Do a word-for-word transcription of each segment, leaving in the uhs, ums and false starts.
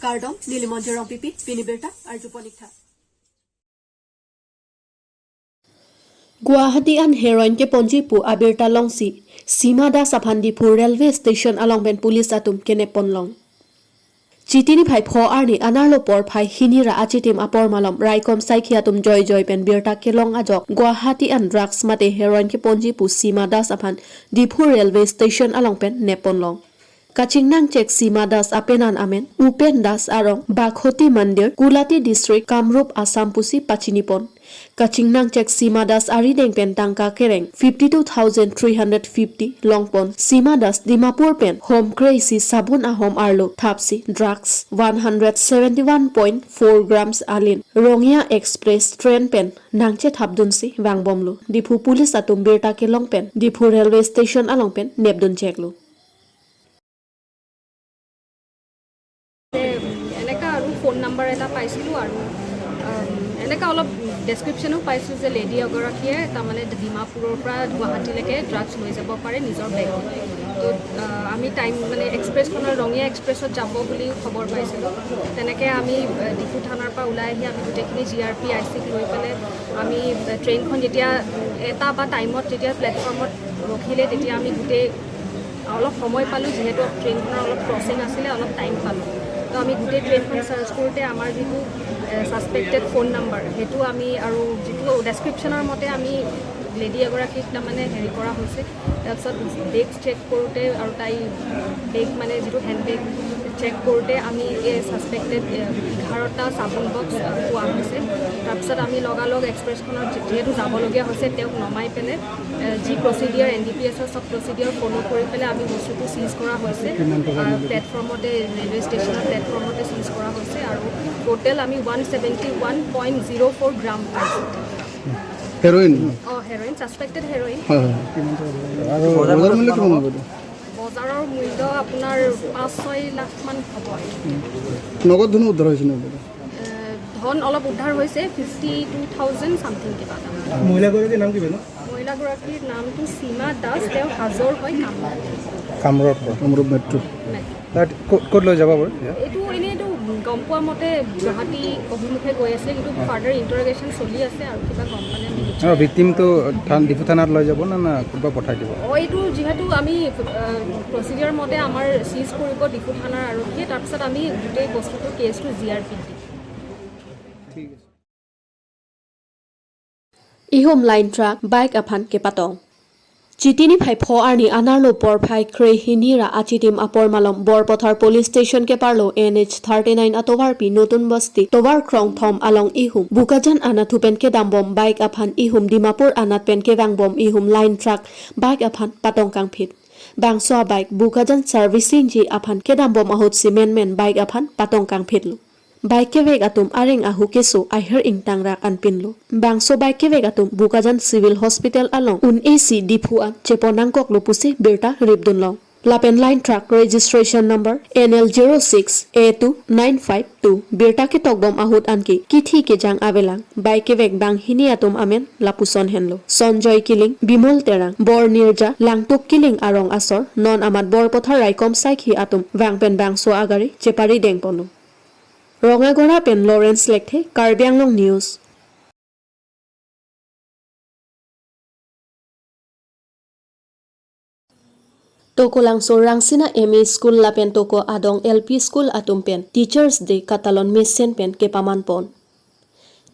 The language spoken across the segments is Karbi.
Kardom, neli Monjir Rongpipi, pini birta arjupon ik tha. Guwahati an heroin keponji pu abirta longsi Sima Das aphan Diphu railway station along pen police atum kenep ponlong. Chiti niphai pho arni anerlo porphai hini ra achitim apor malom raikom saikhi atum joijoi pen birta kelong ajok Guwahati an drugs mate heroin keponji pu Sima Das aphan Diphu railway station along pen nep ponlong. Kachingnangchek Sima Das apenan amen Upen Das arong Baghoti Mandir, Kulati District, Kamrup, Assam pusi pachini pon. Kachingnangchek Sima Das arideng pen tangka kereng fifty two thousand three hundred fifty long pon. Sima Das Dimapur pen hom kreisi sabun ahom arlo thapsi drugs one hundred seventy one point four grams alin Rongya Express train pen nangchethapdunsi vangbomlo. Diphu police atum birta kelong pen Diphu railway station along pen nepduncheklo. এনেকা আৰু phone number এটা পাইছিলোঁ আৰু, আম, এনেকা অলপ ডেছক্ৰিপশ্যনো পাইছোঁ যে লেডি এগৰাকীয়ে তাৰমানে ডিমাপুৰৰ পৰা গুৱাহাটীলৈকে ড্ৰাগছ লৈ যাব পাৰে নিজৰ বেগত। তো, আ, আমি টাইম মানে এক্সপ্ৰেছখনৰ, ৰঙিয়া এক্সপ্ৰেছত যাব বুলি খবৰ পাইছিলোঁ। তেনেকে আমি, আ, ডিফু থানাৰ পৰা ওলাই আহি আমি গোটেইখিনি জি আৰ পি আই চিক লৈ পেলাই আমি, আ, ট্ৰেইনখন যেতিয়া এটা বা টাইমত যেতিয়া প্লেটফৰ্মত ৰখিলে তেতিয়া আমি গোটেই অলপ সময় পালোঁ, যিহেতু ট্ৰেইনখনৰ অলপ ক্ৰচিং আছিলে, অলপ টাইম পালোঁ। তো আমি গোটেই ট্ৰেইনখন চাৰ্চ কৰোঁতে আমাৰ যিটো, এ, ছাছপেক্টেড ফোন নাম্বাৰ, সেইটো আমি আৰু যিটো ডেছক্ৰিপশ্যনৰ মতে আমি লেডি এগৰাকীক তাৰমানে হেৰি কৰা হৈছে। তাৰপিছত বেগ চেক কৰোঁতে আৰু তাই বেগ মানে যিটো হেণ্ড বেগ চেক কৰোঁতে আমি এই ছাছপেক্টেড, এ, এঘাৰটা চাবোন বক্স পোৱা হৈছে। তাৰপিছত আমি লগালগ এক্সপ্ৰেছখনত যিহেতু যাবলগীয়া হৈছে, তেওঁক নমাই পেলাই, এ, যি প্ৰচিডিয়াৰ, এন ডি পি এছৰ চব প্ৰচিডিয়াৰ ফ'ল' কৰি পেলাই আমি বস্তুটো চিজ কৰা হৈছে। আৰু প্লেটফৰ্মতে, ৰেলৱে ষ্টেচনৰ প্লেটফৰ্মতে চিজ কৰা হৈছে আৰু টোটেল আমি one seventy one point zero' four গ্ৰাম পাইছোঁ। হেৰইন? অ, হেৰইন, ছাছপেক্টেড হেৰইন। হয়, হয়। আৰু বজাৰ মূল্য কিমান হ'ব এইটো? বজাৰৰ মূল্য আপোনাৰ পাঁচ ছয় লাখ মান হ'ব। নগদ ধনো উদ্ধাৰ হৈছে নে? এ, ধন অলপ উদ্ধাৰ হৈছে, ফিফটি টু থাউজেণ্ড ছামথিং কিবা এটা। মহিলাগৰাকীৰ নাম কি বাইদেউ? মহিলাগৰাকীৰ নামটো সীমা দাস, তেওঁ হাজোৰ হয়, কামৰূপ। কামৰূপ। কামৰূপ মেট্ৰ'। মেট্ৰ'। তাত ক'ত, ক'ত লৈ যাব বাৰু? এইটো এনেইতো গম পোৱা মতে গুৱাহাটী অভিমুখে গৈ আছে, কিন্তু ফাৰ্ডাৰ ইণ্টাৰগেশ্যন চলি আছে আৰু কিবা গম পালে আমি নিশ্চয়। আৰু ভিক্টিমটো থান-, ডিফু থানাত লৈ যাব না, না ক'ৰবাত পঠাই দিব? অ, এইটো যিহেতু আমি, আ, প্ৰচিডিয়াৰ মতে আমাৰ চিজ কৰিব ডিফু থানাৰ আৰক্ষীয়ে, তাৰপিছত আমি গোটেই বস্তুটো, কেছটো জি আৰ পিত দিম। ঠিক আছে। Ihum line truck bike aphan kepatong. Chiti niphai pho arni anerlo porphai kre hini ra achitim apor malom Borpathar Police Station keparlo N H thirty nine atovarpi Notun Basti tovar krongthom along ihum Bokajan anatthu pen kedambom bike aphan ihum Dimapur anat pen kevangbom ihum line truck bike aphan patong kangphit. Bangso a bike Bokajan servicing ji aphan kedambom ahutsi menmen bike aphan patong kangphitlo. Bike kevek atum areng ahu keso ahir ingtang rak anpinlo. Bangso bike kevek atum Bokajan Civil Hospital along un-esi Diphu an chepon nangkoklo pusi birta ripdunlong. Lapen line truck registration number N L zero six A two nine five two birta ketokbom ahut anke kithi kejang avelang. Bike kevek banghini atum amen lapuson henlo: Sonjoy Killing, Bimol Terang, Bor Nirja, Langtuk Killing arong asor, non amat Borpathar raikom saikhi atum vang pen bangso agari chepari dengponlo. Rongagora pen Lawrence Lekthe, Karbi Anglong News. Tokolangso Rangsina M E School lapen Toko Adong L P School atum pen Teachers Day katalon mesen pen kepaman pon.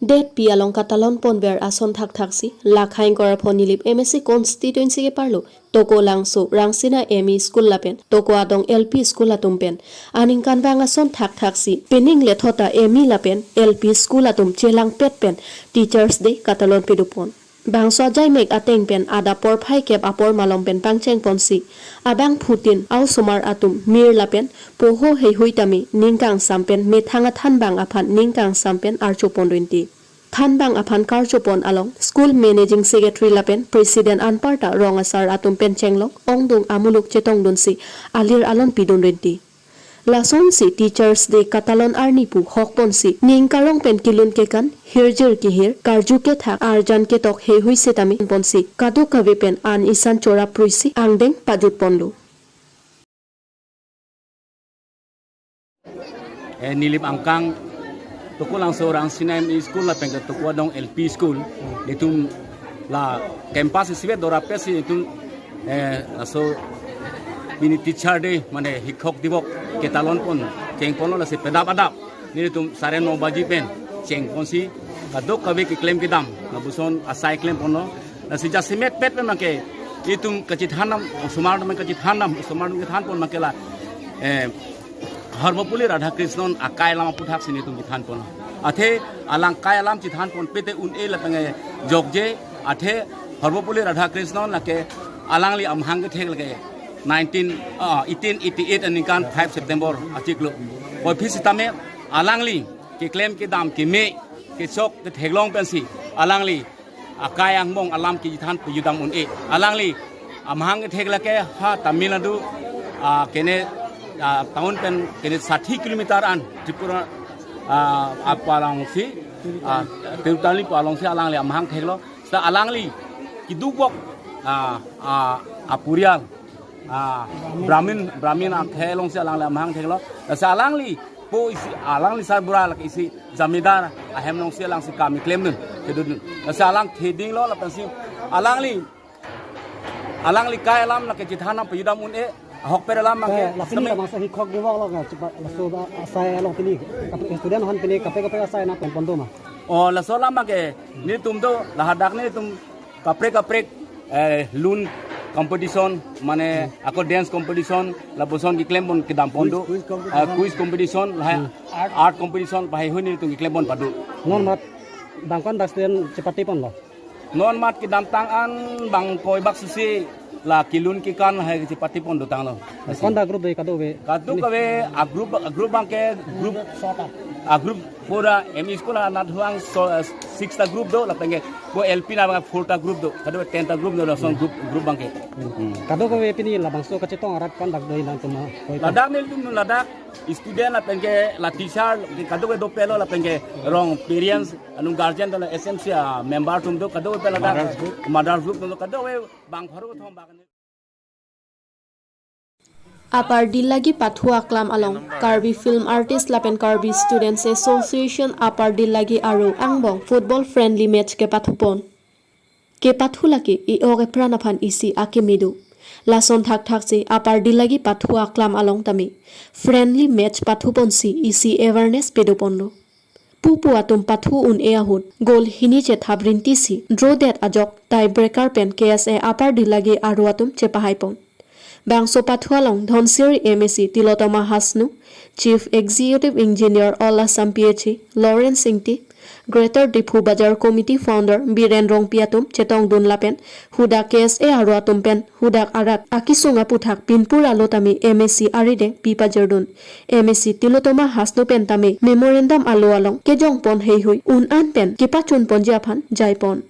Detpi along katalon ponver ason thakthaksi, Lakhaing Korapho Nilip M A C constituency keparlo Tokolangso Rangsina M E School lapen Toko Adong L P School atum pen aningkanvang ason thakthaksi, pining lethota M E lapen L P School atum chelangpet pen Teachers Day katalon pedopon. Bangso ajaimek ateng pen adap porphai kep apor malom pen pangchengponsi, abangphutin a-osomar atum mir lapen poho heihui tame ning kangsam pen methang athanbang aphan ning kangsam pen archopon rinti. Thanbang aphan karchopon along School Managing Secretary lapen President anparta rong asar atum pen chenglok ongdung amuluk chetongdunsi alir alon pidun rinti. Lasonsi Teachers Day katalon arni pu hokponsi ning karong pen kilun kekan, hirjir kehir, karju kethak, arjan ketok heihui setame ponsi kadokave pen an isan chorap pruisi angdeng pajutponlo. Eh, Nilip Angkang, Tukulangso Rangsina M E School lapen ke Tukuadong L P School, itum la campus isivet dorapet si itum, eh, laso pini Teacher Day, mane Shikhok Divos ketalon pon, chengponlo, lasi pedap adap nelitum sare no baji pen chengponsi kadokave keklem kedam, lapuson asai klemponlo. Lasi jasemet pet pen abangke itum kachethan dam, osomar dam kachethan dam, osomar dam kethan pon abangke la, eh, Sarvepalli Radhakrishnan akai alam aputhaksi nelitum chethan pon. Athe alang kai alam chethan pon pete un-e lapen ke jokje, athe Sarvepalli Radhakrishnan lake alangli amahang kethek lake nineteen, ah, eighteen eighty-eight aningkan five September achiklo. Puvoiphit sitame alangli keklem kedam keme kechok ketheklong pensi alangli akai angbong alam kechethan pajutdam un-e. Alangli amahang kethek lake ha Tamil Nadu, ah, kene, ah, town pen kene sati kilometer an Tripura, ah, apalongsi, ah, Tirupatli pu alongsi alangli amahang theklo. Seta alangli keduk bok, ah, ah, apurial, ah, Brahmin, Brahmin akhei alongsi alangli amahang theklo. Lasi alangli po isi, alangli sarbura lake isi jamidar ahem alongsi alangsi kam keklemdun, kedodun. Lasi alang thedinglo lapensi alangli, alangli kai alam lake chethan dam pajutdam un-e, ahokpet alam lake. Eh, la pini sitame labangso Shikhok Divos lo kan, cepat laso ba asai along pini, kaprek student aphan pini kaprek kaprek asai nangponpo ma? Oh, laso alam abangke nelitum do, lahadak nelitum kaprek kaprek, eh, lun competition, mane ako dance competition, lapuson keklem pon kedam pon do. Quiz, quiz competition. Eh, quiz competition, lahai art competition, pahai huni nelitum keklem pon pado. Non mat bang ko-an dak student chepate ponlo? Non mat kedamtang an bang koi bak susi la kelun kekan lahai chepate pon dotanglo. Ko-an dak group do kadokave? Kadokave a group, a group abangke group, a group pura M E school anat huang so, eh, six ta group do, lapen ke po L P na abang four ta group do, kadokave ten ta group do, lason group, group abangke. Hmm. Kadokave pini labangso kachetong arat ko-an dak do nangtum ma? Ladak nelitum ladak student lapen ke la teacher, kadokave dopetlo lapen ke rong parents, anung guardian, dala S M C a member atum do, kadokave ladak mothers group, mothers group do, kadokave bang pharo thom bak. Upper Dillagi pathu aklam along Karbi Film Artist lapen Karbi Students Association Upper Dillagi aro angbong football friendly match kepathupon. Kepathu lake e-ok epran aphan isi akeme do. Lason thakthaksi Upper Dillagi pathu aklam along tame friendly match pathuponsi isi awareness padoponlo. Pupu atum pathu un-e ahut goal hini chethap rintisi draw det ajok tie breaker pen K S A Upper Dillagi aro atum chepahaipon. Bangso pathu along Dhansiri M A C Tilotoma Hasnu, Chief Executive Engineer All Assam P H E Lawrence Ingti, Greater Diphu Bazar Committee Founder Biren Rongpi atum chetongdun lapen hadak K S A aro atum pen hadak arat akesung aputhak pinpur alo tame M A C arideng pipajirdun. M A C Tilotoma Hasnu pen tame memorandum alo along kejongpon heihui un-an pen kepachunponji aphan jaipon.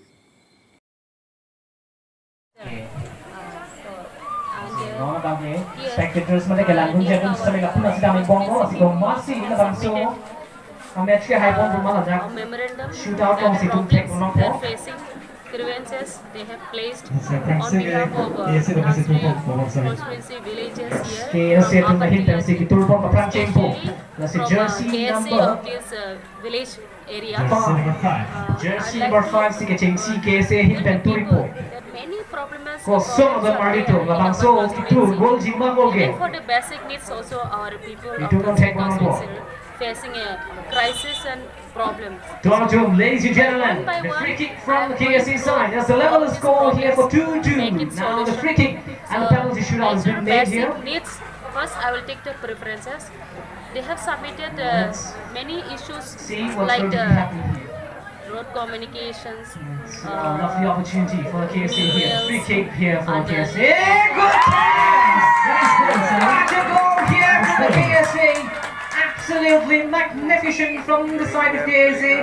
Spectators mate kelang dun jadun sitame lapu-an sitame bonglo, lasi ko masi labangso a-match kehaipon pu ma ladak. Memorandum. Shootout that along si itum thek provinces, nangpo. They're facing grievances they have placed on behalf of, uh, K S A constituency villages here. K S A atum ahin pensi keturpon paphrang chengpo. Lasi jersey number of this, uh, village area. Jersey number five. Uh, jersey number five si kechengsi K S A ahin pen turipo. That many problems. Kosong abang marli to, labangso kitu goal jima goal ke. Even for the basic needs also our people of the constituency are facing a crisis and problems. Dojum, ladies and gentlemen, the free kick from the K S A side. That's the level score here for two two. Now the free kick and the penalty shootout has been made here. Needs, first I will take the preferences. They have submitted, uh, many issues like the road communications, uh, lovely opportunity for the K S A here. Free kick here for the K S A. Good pass! What a goal here from the K S A. Absolutely magnificent from the side of K S A.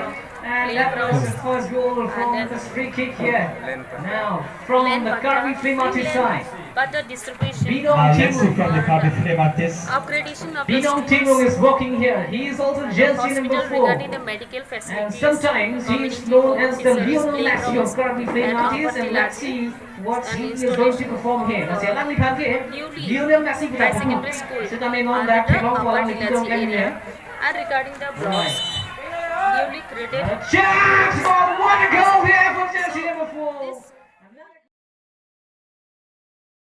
And that was the first goal from this free kick here. Now, from the Karbi Film Artist side. But the distribution, Binong Timung from the Karbi Film Artist. Upgradation of the schools, Binong Timung is working here. He is also jersey number four. Regarding the medical facilities, and sometimes he is known as the Lionel Messi of Karbi Film Artist, and let's see what he is going to perform here. Lasi alangliphan ke Lionel Messi pu ta high secondary school sitame non dak theklongpo alangli kedam area. Regarding the blocks newly created. Chance for one goal here for jersey number four.